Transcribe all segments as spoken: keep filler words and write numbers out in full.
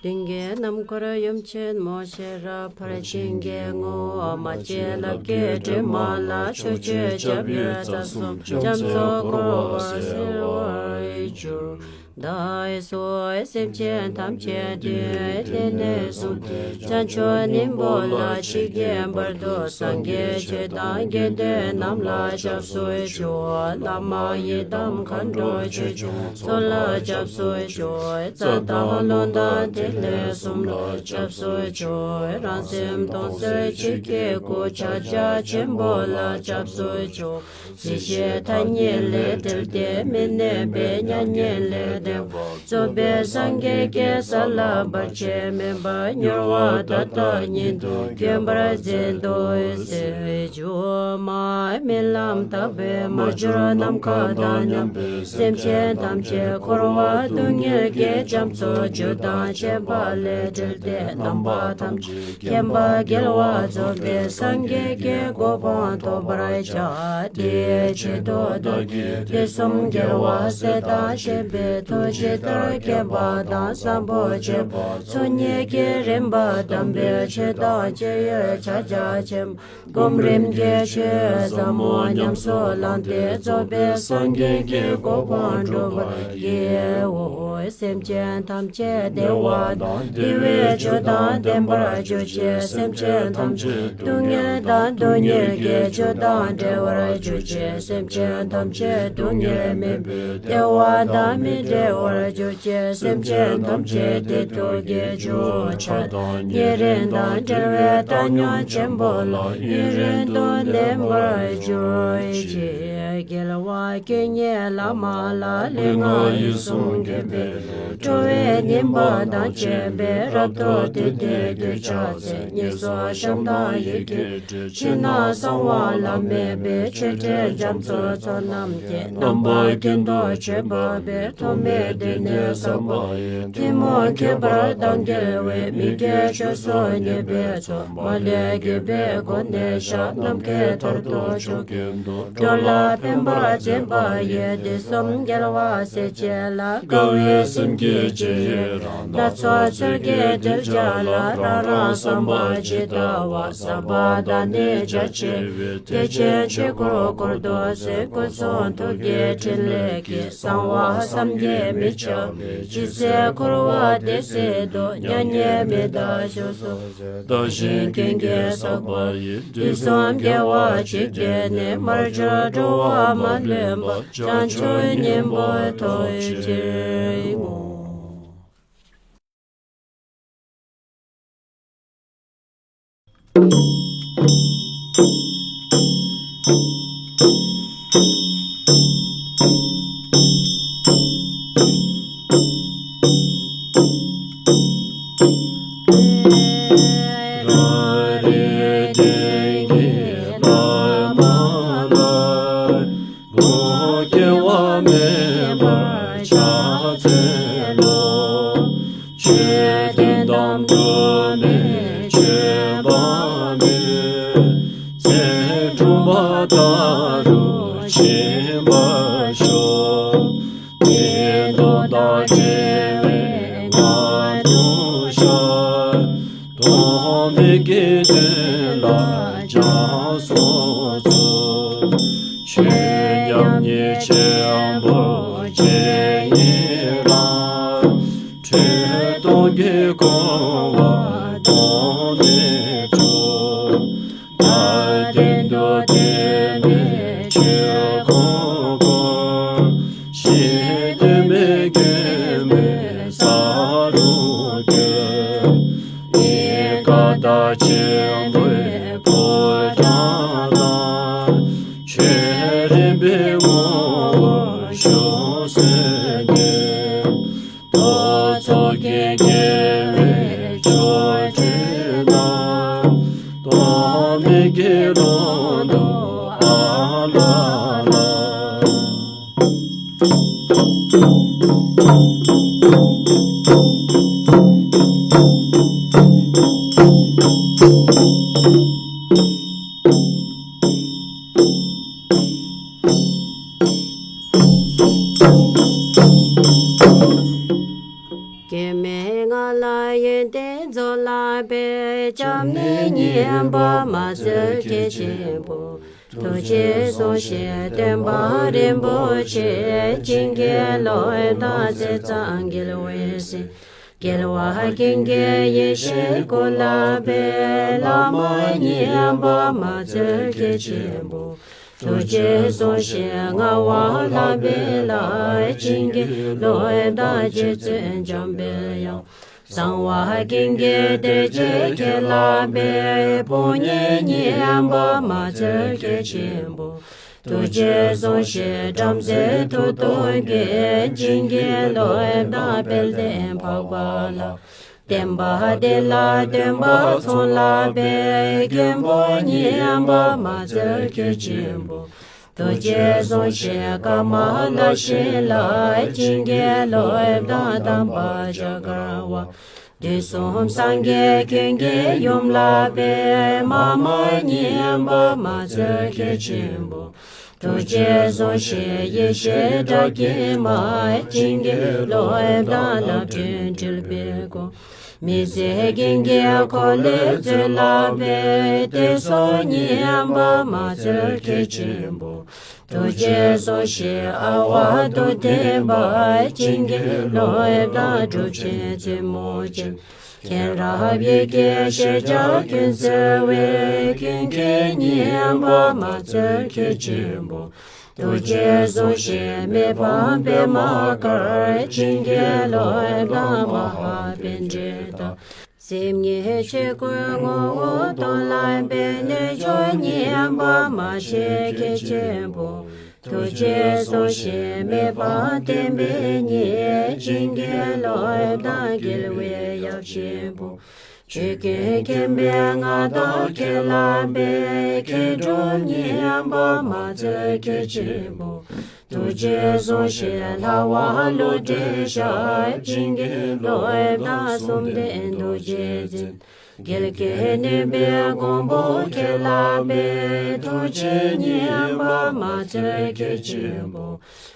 མདུན་བསྐྱེད་རྣམ་འཁོར་ཡུམ་ཆེན་མོ་ཤེས་རབ། ཕར་ཕྱིན་གྱི་བསྔོ་བ་མ་སྐྱེས་ལྷ་བསྐྱེད་དྲི་མ་ལ། ཕྱོགས་བཅུའི་སྐྱབས་ཡུལ་རྩ་གསུམ་རྒྱ་མཚོ་འཁོར་བ་སེལ་བར་གྱུར། བདག་སོགས་སེམས་ཅན་ཐམས་ཅད་དུས་དེ་ནས་བཟུང་སྟེ་བྱང་ཆུབ་སྙིང་པོ་ལ་ཇི་སྐད་བར་དུ་སངས་རྒྱས་ཆོས་དང་དགེ་འདུན་རྣམས་ལ་སྐྱབས་སུ་མཆིའོ། བླ་མ་ཡི་དམ་མཁའ་འགྲོ་ཆོས་སྐྱོང་ཚོགས་ལ་སྐྱབས་སུ་མཆིའོ། རྩ་དང་ལུང་དང་ཐིག་ལེ་གསུམ་ལ་སྐྱབས་སུ་མཆིའོ། རང་སེམས་སྟོང་གསལ་ཆོས་ཀྱི་སྐུ་ཕྱག་རྒྱ་ཆེན་པོ་ལ་སྐྱབས་སུ་མཆིའོ། སྲིད་ཞིའི་མཐའ་གཉིས་ལས་བསྒྲལ་ཏེ་མི་གནས་པའི་མྱ་ངན་ལས་འདས་པ་རྫོགས་པའི་སངས་རྒྱས་ཀྱི་ས་ལ་བར་ཆད་མེད་པར་མྱུར་བར་ད་ལྟ་ཉིད་དུ་བཀོད་པར་མཛད་དོ་ཟེར། སྒྱུ་མ་རྨི་ལམ་ལྟ་བུའི་མ་གྱུར་ནམ་མཁའ་དང་མཉམ་པའི་སེམས་ཅན་ཐམས་ཅད་འཁོར་བ་སྡུག་བསྔལ་གྱི་རྒྱ་མཚོ་རྒྱུ་དང་བཅས་པ་ལས་བསྒྲལ་ཏེ་རྣམ་པ་ཐམས་ཅད་ཁྱིམ་པ་རྒྱལ་བ་རྫོགས་པའི་སངས་རྒྱས་ཀྱི་གོ་འཕང་ཐོབ་པར་བྱ། དེའི་ཆེད་དུ་བདག་གིས་དུས་གསུམ་རྒྱལ་བ་སྲས་དང་བཅས་པའི་ཐུགས་ཇི་ལྟར་མཁྱེན་པ་དང་བསམ་པ་བརྗོད་པ་ཚོགས་གཉིས་ཀྱི་རིམ་པ་དམ་པའི་ཆོས་དང་བཅས་ཡོད་ཕྱག་རྒྱ་ཆེན་སྒོམ་རིམ་གྱི་ཆོས་ཟབ་མོ་ཉམས་སུ་བླངས་ཏེ་རྫོགས་པའི་སངས་རྒྱས་ཀྱི་གོ་འཕང་འགྲུབ་པར་བགྱིའོ། སེམས་ཅན་ཐམས་ཅད་བདེ་བ་དང་བདེ་བའི་རྒྱུ་དང་ལྡན་པར་གྱུར་ཅིག་སེམས་ཅན་ཐམས་ཅད་སྡུག་བསྔལ་དང་སྡུག་བསྔལ་གྱི་རྒྱུ་དང་བྲལ་བར་གྱུར་ཅིག་སེམས་ཅན་ཐམས་ཅད་སྡུག་བསྔལ་མེད་པའི་བདེ་བ་དང་མི་འབྲལ་བར་གྱུར་ཅིག་སེམས་ཅན་ཐམས་ཅད་བདེ་སྡུག་གི་རྒྱུ་ཆགས་སྡང་ཉེ་རིང་དང་བྲལ་བའི་བཏང་སྙོམས་ཆེན་པོ་ལ་ཡུན་རིང་དུ་གནས་པར་གྱུར་ཅིག་རྒྱལ་བ་དགེ་བསྙེན་བླ་མ་ལ་ལུས་ངག་ཡིད་གསུམ་མཁྱེན་པའི་བློས་སྤྲོ་བའི་སྙིམ་པ་དང་བཅས་པས་རབ་ཏུ་བཏུད་དེ་གདུལ་བྱ་མཚན་ཉིད་སོགས་ཤམ་དང་ཡི་གེ་བྲིས། ཕྱི་ནང་གསང་བ་ལམ་མེ་པའི་མཆོད་སྤྲིན་རྒྱ་མཚོའི་ཚོགས་རྣམས་ཀྱིས་རྣམ་པ་ཀུན་ཏུ་ཆོས་འབབ་པའི་ཐོགས་མེད་བདེ་གནས་བསམ་པ་ཡི་ཐུན་མོང་ཁྱད་པར་དང་འགལ་བའི་མི་དགེ་ཆོས་སོགས་ཉེས་པའི་ཚོགས་མ་ལུས་རྒྱུད་པའི་སྒོ་ནས་བཤགས། ནམ་མཁའི་མཐར་ཐུག་ཆོས་ཀྱི་འགྲོ་ལ་ཕན་པར་བྱེད་པ་ཡི་དུས་གསུམ་རྒྱལ་བ་སྲས་བཅས་ལ་དགའ་བའི་སེམས་ཀྱིས་ཅི་ཡི་རང་སྣ་ཚོགས་ཚུལ་གྱིས་གདུལ་བྱ་ལ་རང་རང་བསམ་པ་ཇི་ལྟ་བ་ཟབ་པ་དང་ནི་རྒྱ་ཆེ་བའི་ཐེག་ཆེན་ཆོས་སྐུར་བསྐུར་ཏོ་ཟེར། སྐུ་གསུང་ཐུགས་ཀྱི་ཕྲིན་ལས་ཀྱིས་གསང་བ་བསམ་གྱིས་མི་ཁྱབ་པའི་ཇི་སྲིད་འཁོར་བ་འདི་སྲིད་དུ་མྱ་ངན་མི་འདའ་བར་ཤོག་ཟེར། བདག་གཞན་ཀུན་གྱི་བསགས་པ་ཡི་དུས་གསུམ་དགེ་བ་གཅིག་བསྒྲིལ་ནས་མར་གྱུར་འགྲོ་བ་མ་ལུས་པ་བྱང་ཆུབ་སྙིང་པོ་ཐོབ་ཕྱིར་བསྔོ། རང་རིག་གཏན་གྱི་བླ་མ་ལ། བུ་སྐྱེ་བ་མེད་པར་ཕྱག་འཚལ་ལོ། ཆོས་དོན་དམ་གྲུབ་ནས་མཆོད་པ་འབུལ། ཚེ་སྒྲུབ་པ་མཐའ་རུ་ཕྱིན་པར་ཤོག་དེ་དག་དང་བཅས་པའི་ངང་དུ་བཞག་ཐོག་མེད་ཀྱི་དུས་ལ་སྦྱངས་སོ་ཚུལ། ཆོས་མཉམ་ཉིད་ཆེན་པོ་རྗེས་ཡི་རང་། འཁྲུལ་རྟོག་གིས་གོམས་པ་སྟོངས་ནས་གྲོལ། བདག་གཏན་དུ་ཐོས་པས་ཆོས་ཀུན་གོལ། ཞི་བདེ་མའི་མགོན་པོའི་ས་རུ་འགོད། གཉིས་ཀ་དག་ཆེན་པོའི་ཕོ་བྲང་དང་། ཆོས་རིམ་པའི་ངོ་བོར་བཞུགས་གསོལ་འདེབས། ཐོབ་ཚོགས་ཀྱི་དགེ་བའི་ཆོ་འཕྲུལ་དང་། ཐོགས་མེད་ཀྱི་ཀློང་དུ་ཨ་ལ་ལ། སྐྱེ་མེད་ངང་ལ་ པའི་སྐྱབས་གནས་ཉན་པར་མ་འཚལ་ཁྱེད་ཆེན་པོ། ཐུགས་རྗེས་བཟུང་ཞིང་སྟོན་པ་རིན་པོ་ཆེ། བྱིན་གྱིས་རློབས་དང་ཚེ་གཙང་རྒྱལ་བའི་སྲས། རྒྱལ་བ་ཀུན་གྱི་ཡེ་ཤེས་སྐུ་ལགས་པའི། བླ་མ་ཉན་པར་མ་འཚལ་ཁྱེད་ཆེན་པོ། ཐུགས་རྗེས་བཟུང་ཞིང་བསྔགས་པ་ལྷམ་པའི་ལྷ། བྱིན་གྱིས་རློབས་དང་རྗེ་བཙུན་འཇམ་པའི་དབྱངས། གསང་བ་ཀུན་གྱི་སྡེ་བརྒྱད་ཁྱེད་ལགས་པའི། དཔུང་གཉེན་ཉན་པར་མ་འཚལ་ཁྱེད་ཆེན་པོ། ཐུགས་རྗེས་བཟུང་ཞིང་བྲམ་ཟེའི་མཐུ་སྟོབས་ཀྱིས། བྱིན་གྱིས་རློབས་དང་དཔལ་ལྡན་འཕགས་པ་ལྷ། བསྟན་པ་འདི་ལ་སྟོན་པ་ཚོགས་ལགས་པའི། མགོན་པོ་ཉན་པར་མ་འཚལ་ཁྱེད་ཆེན་པོ། ཐུགས་རྗེས་བཟུང་ཞིང་ཀ་མ་ལ་ཤཱི་ལ། བྱིན་གྱིས་རློབས་དང་དམ་པ་འཇའ་གར་བ། དུས་གསུམ་སངས་རྒྱས་ཀུན་གྱི་ཡུམ་ལགས་པའི། མ་མ་ཉན་པར་མ་འཚལ་ཁྱེད་ཆེན་པོ། ཐུགས་རྗེས་བཟུང་ཞིང་ཡེ་ཤེས་སྒྲ་གྱིས་མ། བྱིན་གྱིས་རློབས་དང་ལྷ་སྒྲོན་འཁྲིལ་པའི་སྐུ། མི་ཟད་རྒྱན་གྱི་འཁོར་ལོས་སྩོལ་ལགས་པའི། དེ་སོགས་ཉན་པར་མ་འཚལ་ཁྱེད་ཆེན་པོ། ཐུགས་རྗེས་བཟུང་ཞིང་ཨ་ཝ་དུ་ལྡན་པ། བྱིན་གྱིས་རློབས་དང་གྲུབ་ཆེན་བཙུན་མོ་ཆེ། མཁྱེན་རབ་ཡི་གེ་ཤེས་བྱ་ཀུན་གསལ་བའི། ཀུན་མཁྱེན་ཉན་པར་མ་འཚལ་ཁྱེད་ཆེན་པོ། ཐུགས་རྗེས་བཟུང་ཞིང་མི་ཕམ་པདྨ་དཀར། བྱིན་གྱིས་རློབས་དང་མ་ཧཱ་པཎྜི་ཏ། སེམས་ཉིད་ཆོས་སྐུའི་ངོ་བོ་མཐོང་ལགས་པའི། རྣལ་འབྱོར་ཉན་པར་མ་ཆད་ཁྱེད་ཆེན་པོ། ཐུགས་རྗེས་བཟུང་ཞིང་མི་ཕམ་བསྟན་པའི་གཉེར། བྱིན་གྱིས་རློབས་དང་རྒྱལ་བའི་ཡབ་ཆེན་པོ། ཆོས་ཀུན་མཁྱེན་པའི་མངའ་བདག་ཁྱེད་ལགས་པའི། མཁས་གྲུབ་ཉན་པར་མ་འཚལ་ཁྱེད་ཆེན་པོ། ཐུགས་རྗེས་བཟུང་ཞིང་ལྷ་དབང་ཀླུ་སྒྲུབ་ཞབས། བྱིན་གྱིས་རློབས་དང་གསུམ་ལྡན་རྡོ་རྗེ་འཛིན། རྒྱལ་བསྐྱེད་ནུས་པའི་མགོན་པོ་ཁྱེད་ལགས་པའི། ཐུགས་རྗེས་ཉན་པར་མ་འཚལ་ཁྱེད་ཆེན་པོ།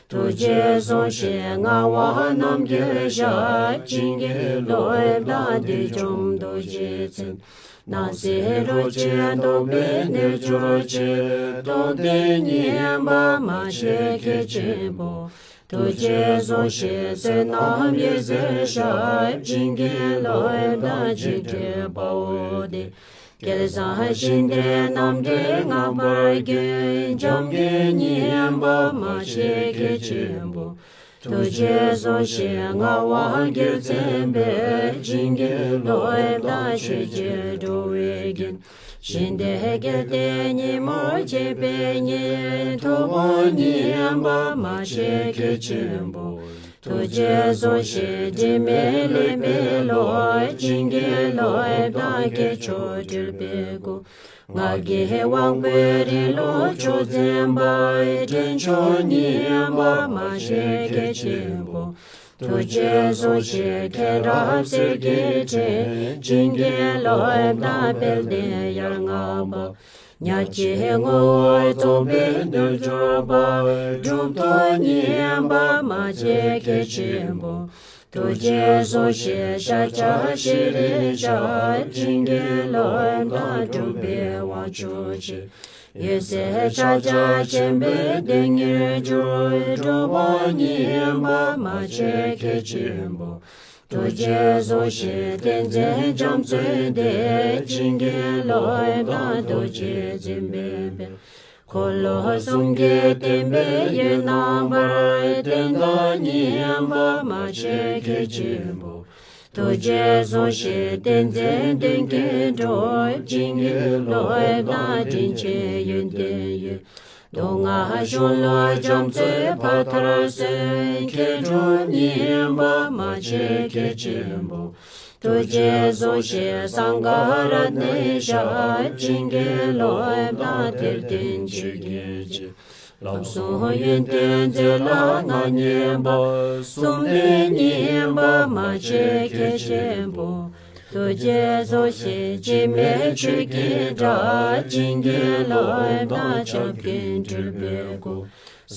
ཐུགས་རྗེས་བཟུང་ཞིང་ངག་དབང་རྣམ་རྒྱལ་ཞབས། བྱིན་གྱིས་རློབས་དང་བདུད་འཇོམས་རྡོ་རྗེ་འཛིན། སྣང་སྲིད་རོ་གཅིག་རྟོག་པའི་རྣལ་འབྱོར་ཆེ། རྟོགས་ལྡན་ཉན་པར་མ་ཆད་ཁྱེད་ཆེན་པོ། ཐུགས་རྗེས་བཟུང་ཞིང་བསོད་ནམས་འོད་ཟེར་ཞབས། བྱིན་གྱིས་རློབས་དང་འཇིགས་བྲལ་དཔའ་བོ་སྟེ། སྐལ་བཟང་ཞི་བདེ་རྣམ་འདྲེན་མངའ་བདག་མགོན། འཇམ་མགོན་ཉན་པར་མ་ཆད་ཁྱེད་ཆེན་པོ། ཐུགས་རྗེས་བཟུང་ཞིང་ངག་དབང་རྒྱལ་མཚན་པའི། བྱིན་གྱིས་རློབས་དང་ཆོས་རྗེ་འགྲོ་བའི་མགོན། ཞི་བདེ་རྒྱལ་བསྟན་ཉིན་མོར་བྱེད་པའི་གཉེར། ཐུབ་དབང་ཉན་པར་མ་ཆད་ཁྱེད་ཆེན་པོ། ཐུགས་རྗེས་བཟུང་ཞིང་དྲི་མེད་ལེགས་པའི་ལོ། བྱིན་གྱིས་རློབས་དང་སྐྱེས་མཆོག་སྤྲུལ་པའི་སྐུ། ངག་གི་དབང་པོའི་རིང་ལུགས་མཆོག་འཛིན་པ། འདྲེན་མཆོག་ཉན་པར་མ་ཆད་ཁྱེད་ཆེན་པོ། ཐུགས་རྗེས་བཟུང་ཞིང་མཁྱེན་རབ་གསེར་གྱི་ཕྲེང་། བྱིན་གྱིས་རློབས་དང་དཔལ་ལྡན་དབྱར་རྔ་པ། ཉག་གཅིག་ངོ་བོར་རྫོགས་པའི་རྣལ་འབྱོར་པ། གྲུབ་ཐོབ་ཉན་པར་མ་ཆད་ཁྱེད་ཆེན་པོ། ཐུགས་རྗེས་བཟུང་ཞིང་ཤཱཀྱ་ཤྲཱི་ཞབས། བྱིན་གྱིས་རློབས་དང་གྲུབ་པའི་དབང་ཕྱུག་ཆེ། འོད་ཟེར་ཕྱག་རྒྱ་ཆེན་པོས་དོན་གཉེར་གྱུར། གྲུབ་པ་ཉན་པར་མ་ཆད་ཁྱེད་ཆེན་པོ། ཐུགས་རྗེས་བཟུང་ཞིང་བསྟན་འཛིན་རྒྱ་མཚོའི་སྡེ། བྱིན་གྱིས་རློབས་དང་རྡོ་རྗེ་འཛིན་པའི་དཔལ། འཁོར་ལོ་གསུམ་གྱི་བསྟན་པའི་ཡུལ་རྣམ་པར། བསྟན་དང་ཉན་པར་མ་ཆད་ཁྱེད་ཆེན་པོ། ཐུགས་རྗེས་བཟུང་ཞིང་བསྟན་འཛིན་མདུན་བསྐྱེད་འགྲོ། བྱིན་གྱིས་རློབས་དང་དྲིན་ཅན་ཡོན་ཏན་ཡོད། མདོ་སྔགས་གཞུང་ལུགས་རྒྱ་མཚོའི་ཕ་མཐར་སོན། མཁས་གྲུབ་ཉན་པར་མ་ཆད་ཁྱེད་ཆེན་པོ། ཐུགས་རྗེས་བཟུང་ཞིང་གསང་སྒང་རཏྣའི་ཞབས། བྱིན་གྱིས་རློབས་དང་དེར་བརྟེན་ཆོས་ཀྱི་རྗེ། ལམ་གསུམ་ཡོན་ཏན་མཛོད་ལ་མངའ་བརྙེས་པ། གསུམ་ལྡན་ཉན་པར་མ་ཆད་ཁྱེད་ཆེན་པོ། ཐུགས་རྗེས་བཟུང་ཞིང་འཆི་མེད་ཆོས་ཀྱི་སྒྲ། བྱིན་གྱིས་རློབས་དང་ཆབ་ཀྱིས་སྤྲུལ་པའི་སྐུ།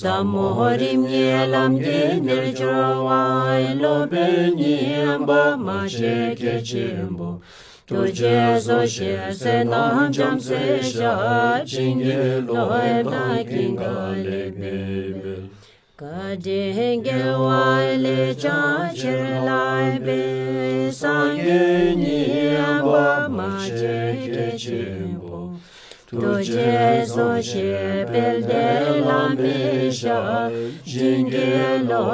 ཟབ་མོ་རིམ་གཉིས་ལམ་གྱི་རྣལ་འབྱོར་བ། སློབ་དཔོན་ཉན་པར་མ་ཆད་ཁྱེད་ཆེན་པོ། ཐུགས་རྗེས་གཟིགས་ཤིང་བསོད་ནམས་བྱང་སེམས་ཤར། བྱིན་གྱིས་རློབ་པའི་ཀུན་དགའ་ལེགས་པའི་དཔལ། བཀའ་དྲིན་དགེ་བ་ལས་ཀྱང་ཆེར་བསླབས་པའི། སངས་རྒྱས་ཉིད་དབྱེར་མེད་སྤྱན་རས་གཟིགས་ཆེན་པོ། ཐུགས་རྗེས་གཟིགས་ཤིང་དཔལ་ལྡན་བླ་མའི་ཞབས། བྱིན་གྱིས་རློབ་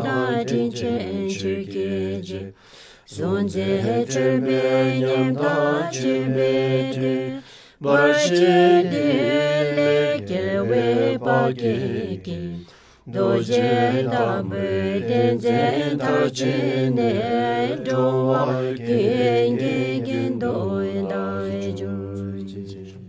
པའི་དྲིན་ཅན་ཆོས་ཀྱི་རྗེ། གཟུང་འཛིན་འཁྲུལ་པའི་ཉམ་ཐག་འཁྱོལ་བའི་དུས། བར་ཆད་བདུན་ལས་སྐྱོབ་པའི་བག་གི་རྒྱན། རྡོ་རྗེ་ལྟ་བུའི་ཏིང་འཛིན་མཐར་ཕྱིན་ནས། འགྲོ་བ་ཀུན་གྱི་དགེ་འདུན་དང་སྒྲུབ་ཅིང་།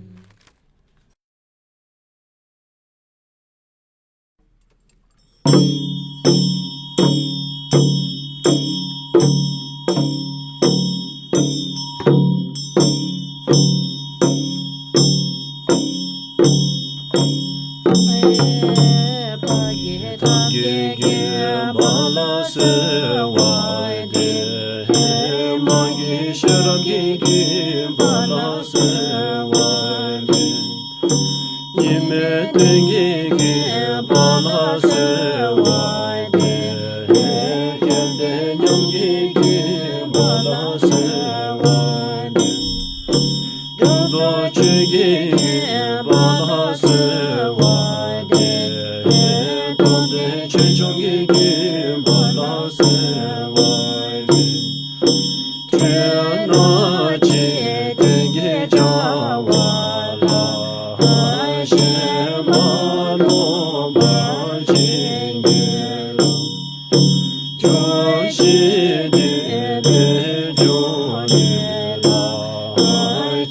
ཐབས་མཁས་དགེ་བ་ལ་གསོལ་བ་འདེབས། མ་གི་ཤེས་རབ་ཀྱི་དགེ་བ་ལ་གསོལ་བ་འདེབས། གཉིས་མེད་དོན་གྱི་དགེ་བ་ལ་གསོལ་བ་འདེབས། སྐལ་ལྡན་ཉམས་ཀྱི་དགེ་བ་ལ་གསོལ་བ་འདེབས། སྒྲོ་འདོགས་ཆོས་ཀྱི་དགེ་བ་ལ་གསོལ་བ་འདེབས། མཐོང་ལྡན་ཆོས་སྐྱོང་གི་དགེ་བ་ལ་གསོལ་བ་འདེབས། སྤྱོད་ལམ་གཅིག་དོན་གྱི་བྱ་བ་ལ། གཞན་མ་ནོར་བར་བྱིན་གྱིས་རློབས། སྐྱོ་ཤས་སྡུད་པའི་སྐྱོ་གནས་ལ།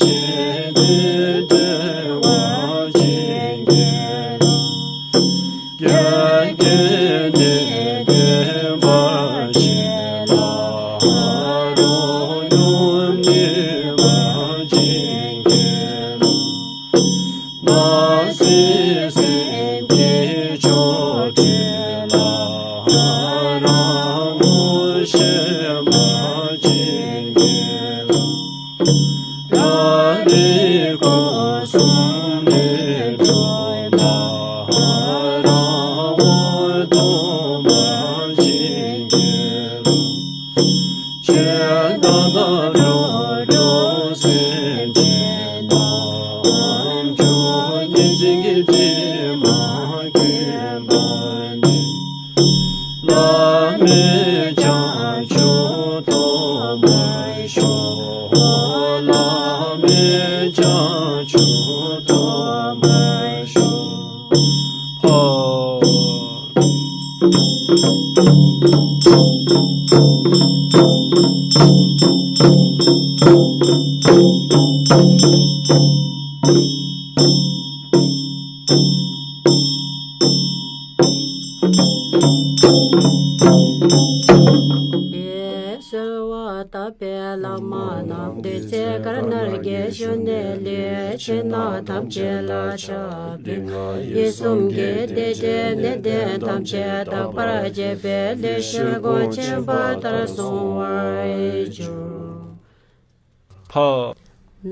ཆེས་བདེ་བའི་བར་བྱིན་གྱིས་རློབས། རྒྱལ་ཀུན་ནས་བདེན་པར་ཤེས་ལ། རང་ཉམས་ནུས་པར་བྱིན་གྱིས་རློབས། སྣང་སྲིད་སེམས་ཀྱི་ཆོ་འཕྲུལ་ལ། རང་ངོ་ཤེས་པར་བྱིན་གྱིས་རློབས། ལྷ་རིགས་སྐོར་གསུམ་ལས་གྲོལ་ལ། རང་ངོ་མཐོང་བར་བྱིན་གྱིས་རློབས། ཆོས་བདག་དང་འགྲོ་དྲུག་སེམས་ཅན་རྣམས། ཆོས་ཉིད་འཛིན་གྱི་དྲི་མ་གོས་པ་ནས། བླ་མེད་བྱང་ཆུབ་ཐོབ་པར་ཤོག། བླ་མེད་བྱང་ཆུབ་ཐོབ་པར་ཤོག། ཧོ། གསོལ་བ་བཏབ་པའི་བླ་མ་རྣམས། བདུད་རྩི་དཀར་ནག་གི་ཞུན་ནས་ལུས། ཕྱི་ནང་ཐམས་ཅད་ལ་ཁྱབ་པའི། ཡིད་གསུམ་གྱི་བདེ་དྲོད་ནད་གདོན་ཐམས་ཅད། དག་པར་བྱེད་པའི་ལྷ་བཞི་དགོངས་ཆེན་པོ་ལྟར་གསུང་བར་ཞུ། ཕ།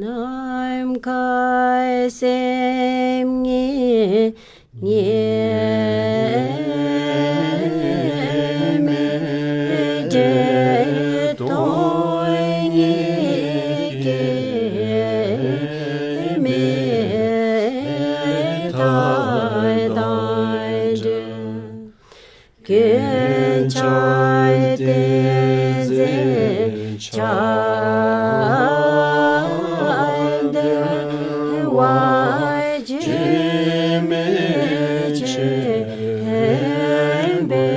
ནམ་མཁའ་སེམས་ཉིད་ཉེས་མེད་དྲན་སྟོང་ཉིད་སྐྱེ་མེད་མཐའ་དང་བྲལ། ཀུན་ཁྱབ་ཏིང་འཛིན་ཆར་འདི་བ། སྐྱོན་མེད་ཆེན་པོའི་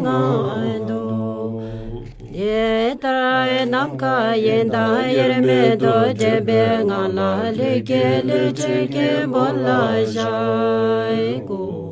ངང་དུ། དེ་ལྟར་ནམ་མཁའ་ཡི་མདངས་དབྱེར་མེད་དུ་འདྲེས་པའི་ངང་ལ། ལུས་ཀྱི་ལུས་སྤྲུལ་སྐུ་སྦོམ་ལ་བཞག་གོ།